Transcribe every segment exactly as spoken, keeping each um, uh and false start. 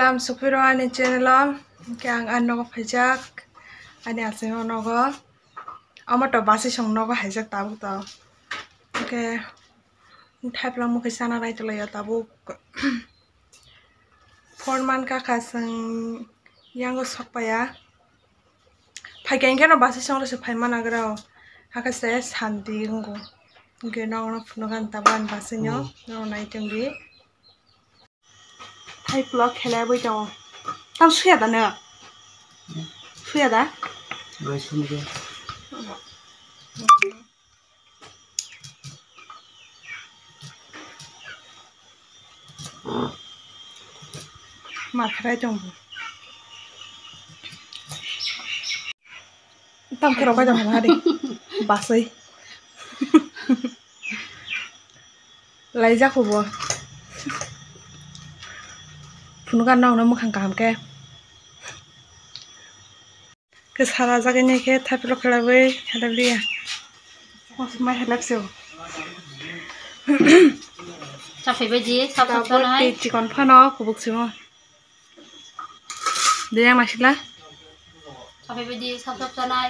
Tam suphiro ani channel o, hwnkhe ang ani nogo phaijak, ani achaino nogo. Omo to basi song nogo haijak tabuk to. Hwnkhe thaipla mukhe chana rai tonglaio tabuk. Phone man kakha chwng yango sokpaya. Phaikha hwnkhe no basi songro se phaima nagra o. Hakhe se santi wngo. Hwnkhe nono phunukha tabuk ani basi no, nono nai tongdi. Hai vlog khelai bai tongo. Tam suya da no? Suya da? Bai sumde. Ma khlai tong bo. Tam khe rok bai tong bo hari. Basai. Laijak hubo. Phunukha nokno mwkhang kaham khe. Khe sara jagani khe thaiplo khelaiwi khelailia. Mai helak se. Saphai baji sap sap tonai. Tei chikon phano kubuk simo. Deyang nasila. Saphai baji sap sap tonai.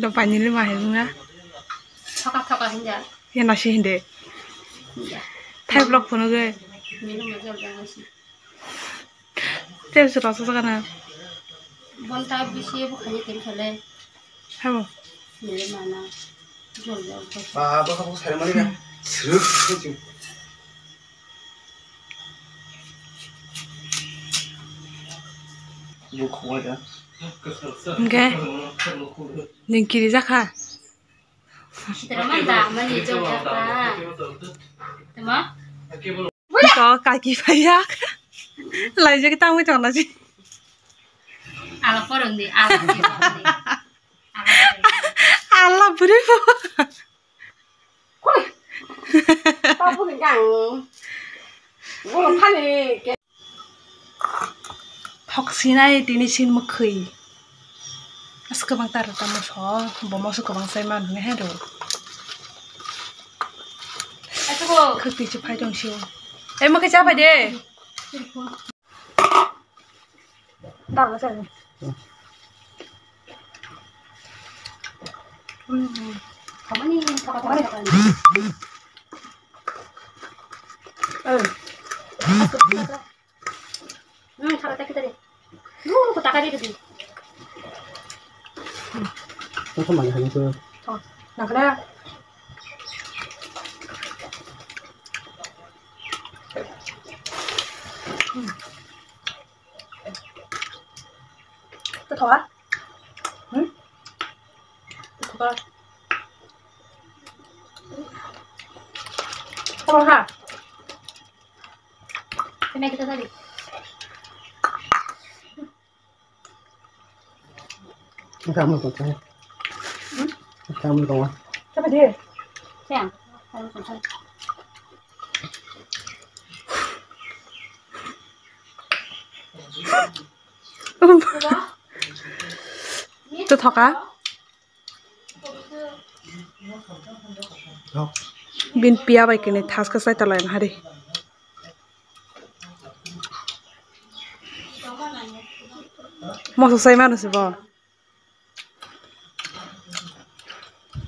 Do pani lima hai bunga. Thoka thoka hinja. Ya nasi hinde. Hinja. Thai vlog phunukgwi. Menu ma jol jang nasi. Tei se rasa sakana. Bonta bisi bo khani tei khale. Habo. Mele mana. Jol jol. Ba ba ko sare mali na. Sruk sruk. Bu khwa ja. Hwnkhe nwng kiri jakha. Sitra manda mani jol jakha. Tama? Ito, kaki phaijak. Laijak tangwi tongna si. Ala porong di, ala porong di. Ala porong di. Ala bwrwi bo. Tabuk ni gang. Bolong khani. Thok sinai tini sin mwkhwi. As kwbang tar ta moso, bo moso kwbang sai man hwnwi hai rw. Khwtwi se phai tong sio. Ei mwkhwi cha phai de. Dar na sai. Hmm. Kamani thok thok. Eh. Hmm, thaka taki tadi. Lu, ko taka di tadi. Ko mana hani ko? Oh, nakala. Hmm. Ko thoa? Hmm? Ko thoa. Ko ha. Ini kita tadi. Kamu kau tahu. Kamu kau. Siapa dia? Siang. Kamu kau tahu. Itu thoka? Bin piya bai kene thas ka sai talai na hari. Moso sai manu se bo.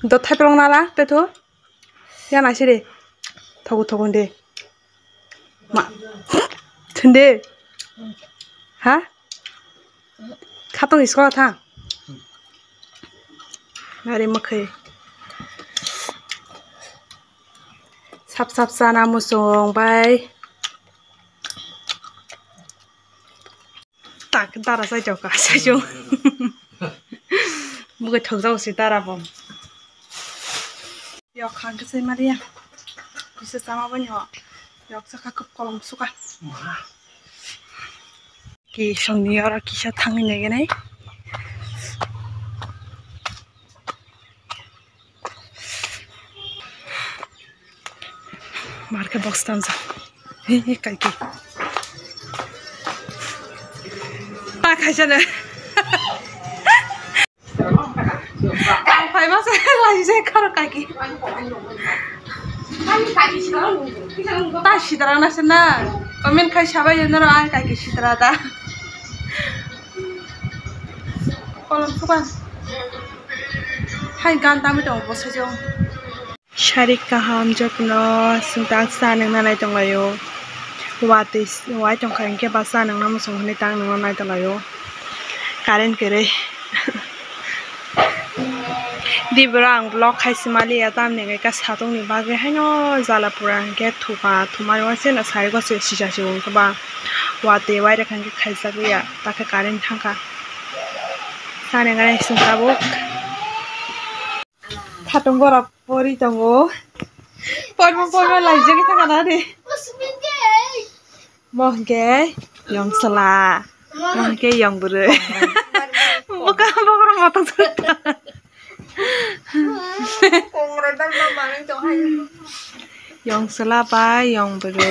Do thai pelong nala te thu. Ya na siri. Thogu thogu de. Ma. Thunde. Ha? Khatong iskola thang. Nari mwkhwi. Sap sap chana muchung bai. Tak dara sai jok ka sai jok. Bukai thok jao si dara bom. Yok khang khe sai maliya. Kisa chama bani ho. Yok saka kup kolom suka. Ki songni oro kisa thangwi naigenai. Marke box tamsa. He he kaiki. Ta khaisa ne. Ang phai masa lai je kharo kaiki. Ta sidra na se na. Comment khai sabai noro ang kaiki sidra da. Kolom suka. Hai gan tami tongo bo sejong. Sarik kaham jotono singtang sa nangna nai tonglaio. Watwi wai tongkha hinkhe ba sa nangna muchung hinwi tang nangna nai tonglaio. Current kwrwi. Di bwrang vlog khai simaliya tamni hwnkhe ka satungni bagwi haino jala pura hinkhe thuka thumari wanseno sari gose sija se wngkhe ba watwi wairok hinkhe khaijak ya takhe current thangkha sani gani sung tabuk khatung borok pori tongo porma porma laijagwi thangkha na de. Mo hwnkhe yong sala. Mo hwnkhe yong bwrwi. Buka bokorok motok. Yong sala bai yong bwrwi.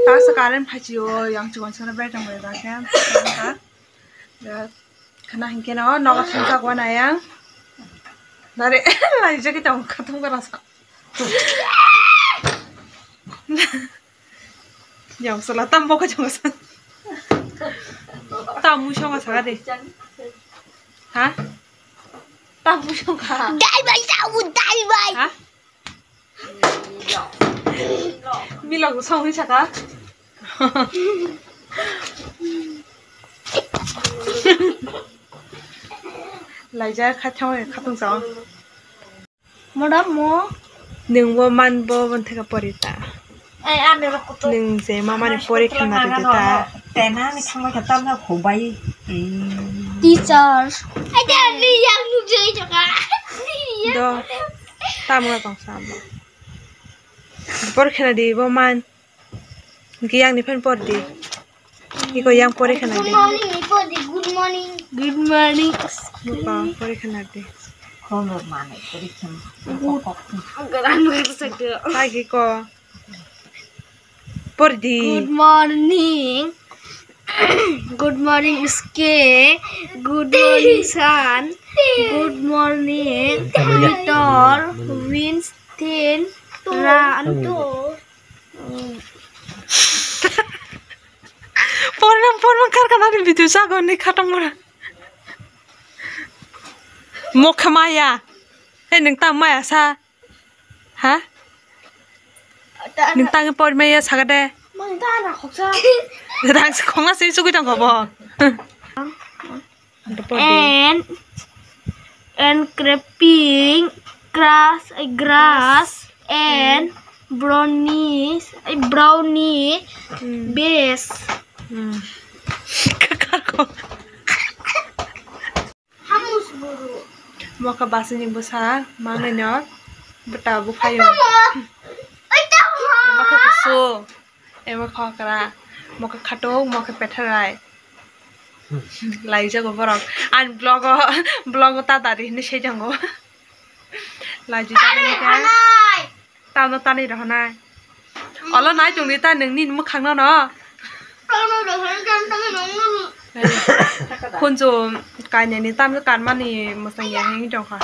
Tasa current phaisio yang chukon sana bai tong bai ba khe. Khana hinkhe no nogo thangkha gwana yang. Dare laijagwi tong khatung gora sa. Yang sala tam bokha jong sa. Tam mui songa sa de. Ha? Tam mui songa. Dai bai sa u dai bai. Ha? Milok song ni saka. Laija khathang khatung sa. Madam mo. Nung bo man bo bon theka porita. Ai ane ro kutu. Nung je mamani pori khana de ta. Tena ni thangma kata na khobai. Teacher. Ai de ni yang nu je joka. Do. Tamga tong sama. Por khena di bo man. Hwnkhe yang ni phan por di. Iko yang pore khana di. Good morning, iko di, good morning. Good morning. Muka pore khana di. Khoroknwi manwi pore khana. Good. Ang kwran kwran sakhe. Tagi ko. Por di. Good morning. Good morning, Iske. Good morning, Sun. Good morning, Victor, Winston, Ran. Pornam pornam kar kana ni video sago ni khatong mora. Mokha maya. Hei nung tam maya sa. Ha? Nung tang por maya saga de. Mang ta na khoksa. Rang se khongna se sugui tang khobo. And and creping grass, grass and brownies, brownie base. Moka basini bwsa mangnai no bwta buphaio. Moka kusu. Emo khokra, moka khatuk, moka petharai. Laijago borok. Ani vlog o, vlog o ta dari hinwi seijango. Laijak ani kha. Tamo tanwi rohonai. Olo nai tongdi ta nungni mwkhang no no. Khunju kainani tamni kanmani mwsang ya hinwi tongkha.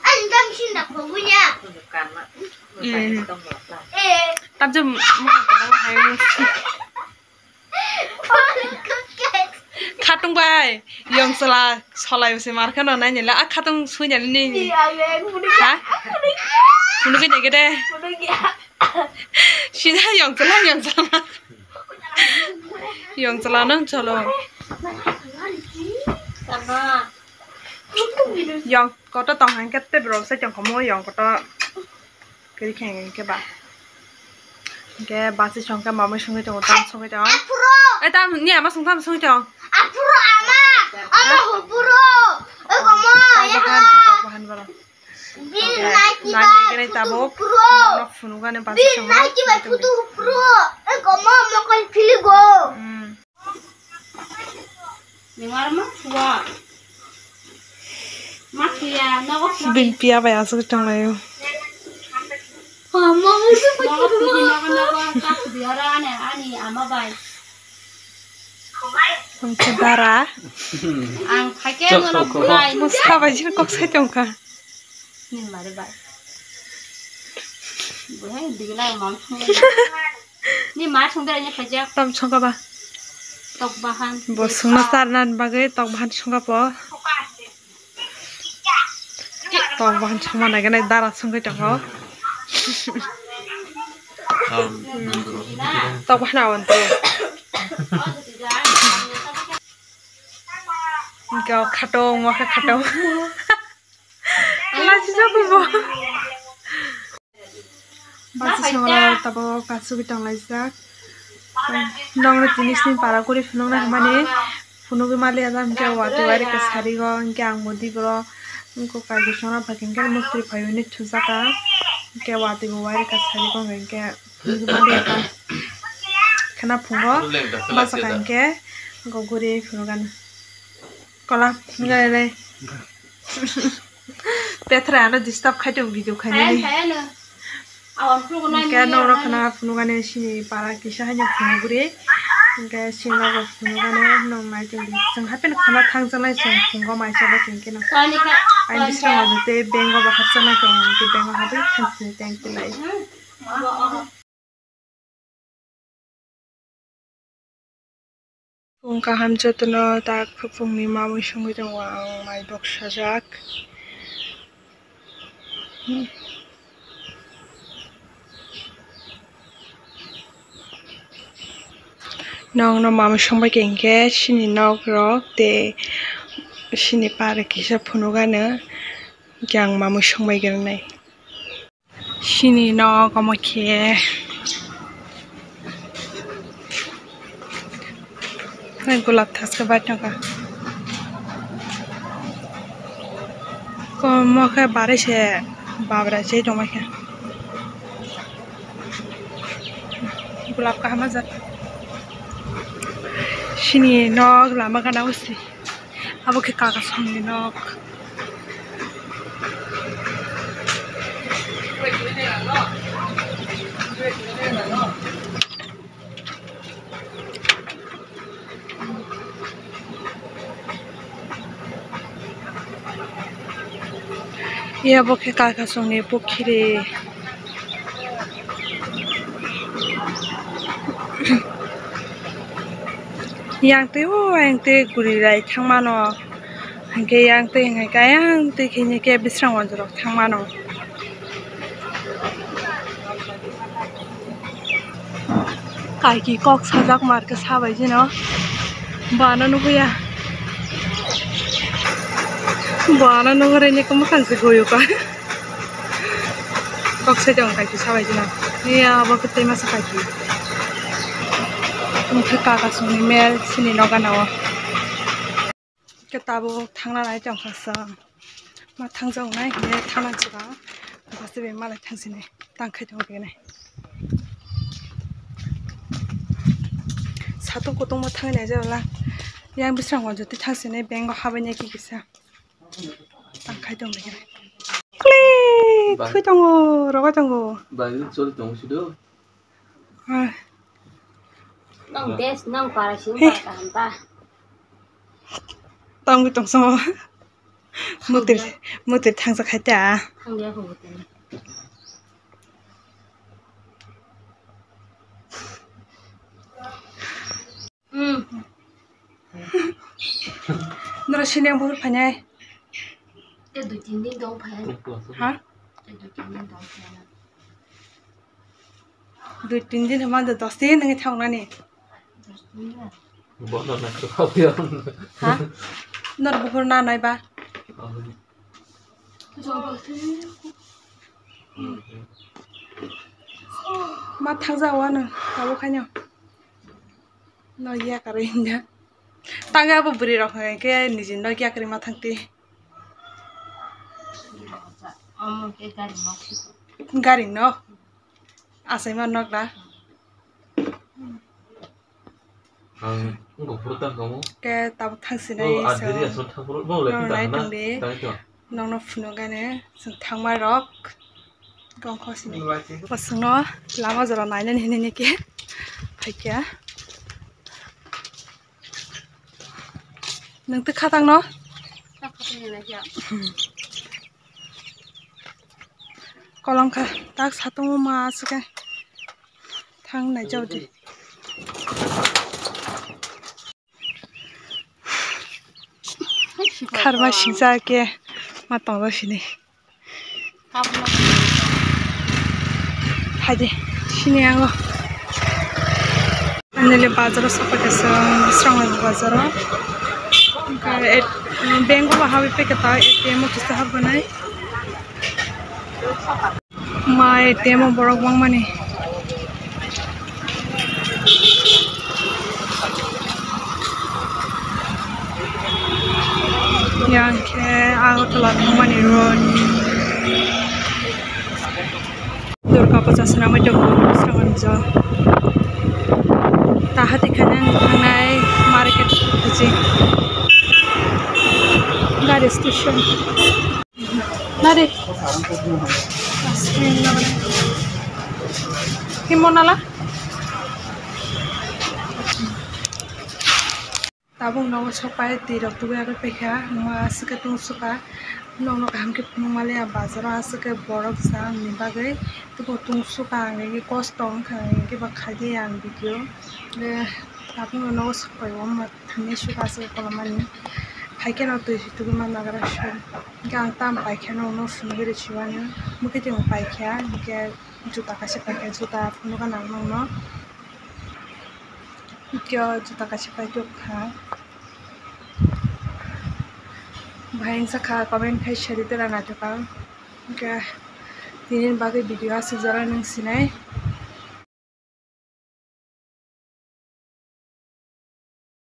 Ani tam sinda khogunya. Tamjum khatung bai yong sala solai se mar kheno nai nila a khatung sui nani ni ha phunugwi nai gede sida yong sala yong sala yong sala nang cholo yong koto tong hangke te bro se chong komo yong koto Kiri kheng ke ba. Ke basi song ke mamai songwi tongo, tam songwi tongo. Aphuru. Eh, tam, ni ama song tam songwi tongo. Aphuru ama, ama hupuru. Eh, komo, ya. Tok bahan, tok bahan bara. Bin naiki ba, nani kene tabuk. Hupuru. Nok phunugane basi song. Bin naiki ba, kutu hupuru. Eh, komo, mokol philigo. Hmm. Bin piya bai aswk tonglaio. Tongkhe dara. Musa bai jin kok sai tongkha. Ni ma songdara ni khaijak. Tam songkha ba? Tok bahan. Bo songna charna bagwi tok bahan songkha po. Tok bahan songma nai gwnai dara songwi tongo. Tok bahan awan to. Hingke o khatung, o khe khatung. Lachijago bo. Basi songro tabok kasugwi tonglaijak. Nokno tini sini para guri phunukna hwnmani phunugwi maliya jang hwnkhe watwi wairikha sarigo hwnkhe ang bo diboro wngkha kaisa songna bai hwnkhe muktwi phaiwi thujaka hwnkhe watwi bo wairikha sarigo hwnkhe phunugwi maliya jang khena phungo bachakha hwnkhe goguri phunukani. Kola, ngai nai. Petra ano disturb khai tong video khai nai. Hingke norok khana phunukani sini para kisa haino phunugri. Hingke sini nogo phunukani nong nai tong di. Chwng hapheno khana thangjaknai chwng phungo maisa ba tongkhe no. Ai bising o tei bengo bo hapjaknai tong hingke bengo habwi thangsini teng tilai. Phung kaham jotono tak phungni mamui songwi tongo ang mai bok sajak. Nokno mamui songbai khe hingke sini nok rok tei sini pare kisa phunukano hingke ang mamui songbai khe rwnai. Sini nok omo khe. Hai gulab thaske bai tongkha. Omo khe barwi se babra se tongma khe. Gulab kaham ajak. Sini nok lama gana usi. Abo khe kaka songni nok. Iya bo khe kaka songni pukhiri. Yang twi o yang twi guri rai thang mano. Hingke yang twi hingke yang twi khe hingke bisrang wanjorok thang mano. Kaiki kok sajak mar khe sabai jino. Bana nugwi ya. Bana nugwi reni khe mwkhang se goyo ka. Kok sai tong kaiki sabai jino. Iya abo khe tei masa kaiki. Mokhe kaka songni mel sini noga nao. Khe tabuk thangna nai tongkha chwng. Ma thangjaknai hinwi thangna chwng. Bwsai bai malai thangsinai tangkhai tongo khe nai. Satung kutung ma thangwi naijak lang. Yang bisrang wanjotwi thangsinai bank o habani khe kisa. Tangkhai tongo khe nai. Klik! Bai. Thwi tongo, rogo tongo. Bai, choli tongo sido. Ah. Nang des, nang para sing para kaham ta. Tangwi tong samo. Mutir, mutir thangsa khai ta. Thangya ko mutir. Hmm. Nora sini ang buhur phainai. Te dui tin din dong phainai. Ha? Te dui tin din dong phainai. Dui tin din hwnba dos din nangwi thangnani. Bono na khawiya. Ha? Nor buhur na nai ba? Ma thangja wano, abo khaino. No ya kare hinda. Tangwi abo bwrwi rok hwnkhe niji no ya kare ma thangti. Omo khe gari nok. Gari nok. Achaima nok da. Ang wngkha phuru tang kamo. Khe tabuk thangsinai. Oh, so, adiri aswk thang phuru, bo le nong nai tong di. Tang to. Nongno phunukgani chwng thangma rok. Gongkho sini. Bosongno lama jora nainani hinwi khe phaikha. Nwng twi kha tangno? Kolongkha tak satung ma aswk khe. Thang nai jao di. Kharma singsa ke ma tong sini. Haide sini ango. Nele bazaro sapa kesa srang bazaro. Bank o hawi peketa A T M o kisa habnai. Mai temo borok bangmani. Yang khe Agartala thangmani road. Durga puja swnamwi tongo Sramanjo. Tahati khainani thangnai market hachi. Gari station. Nari. Himo nala. Tabuk nogo sokpai twi rok tubui agwi paikha, wngma aswk khe tungsukha. Nokno kaham khe phunuk maliya bazaro aswk khe borok chani bagwi teibo tungsukha, ang agi kosto wngkha, ang agi ba khaidi ang video. Tabukno nogo sokpai o wngma thangwi sukha aswk kolomani. Phaikhe no twi tubui ma nagra song. Hwnkhe ang tamo paikha nokno phunugwi rw siwani. Mwkhwtwng paikha, hwnkhe juta kaisa paikha, juta phunukha nang nokno. Hwnkhe o juta kaisa paitokha. Bahai wngsa kha, comment khai sadi tela naithok ang. Hwnkhe tini bagwi video aswk jora nwng sinai.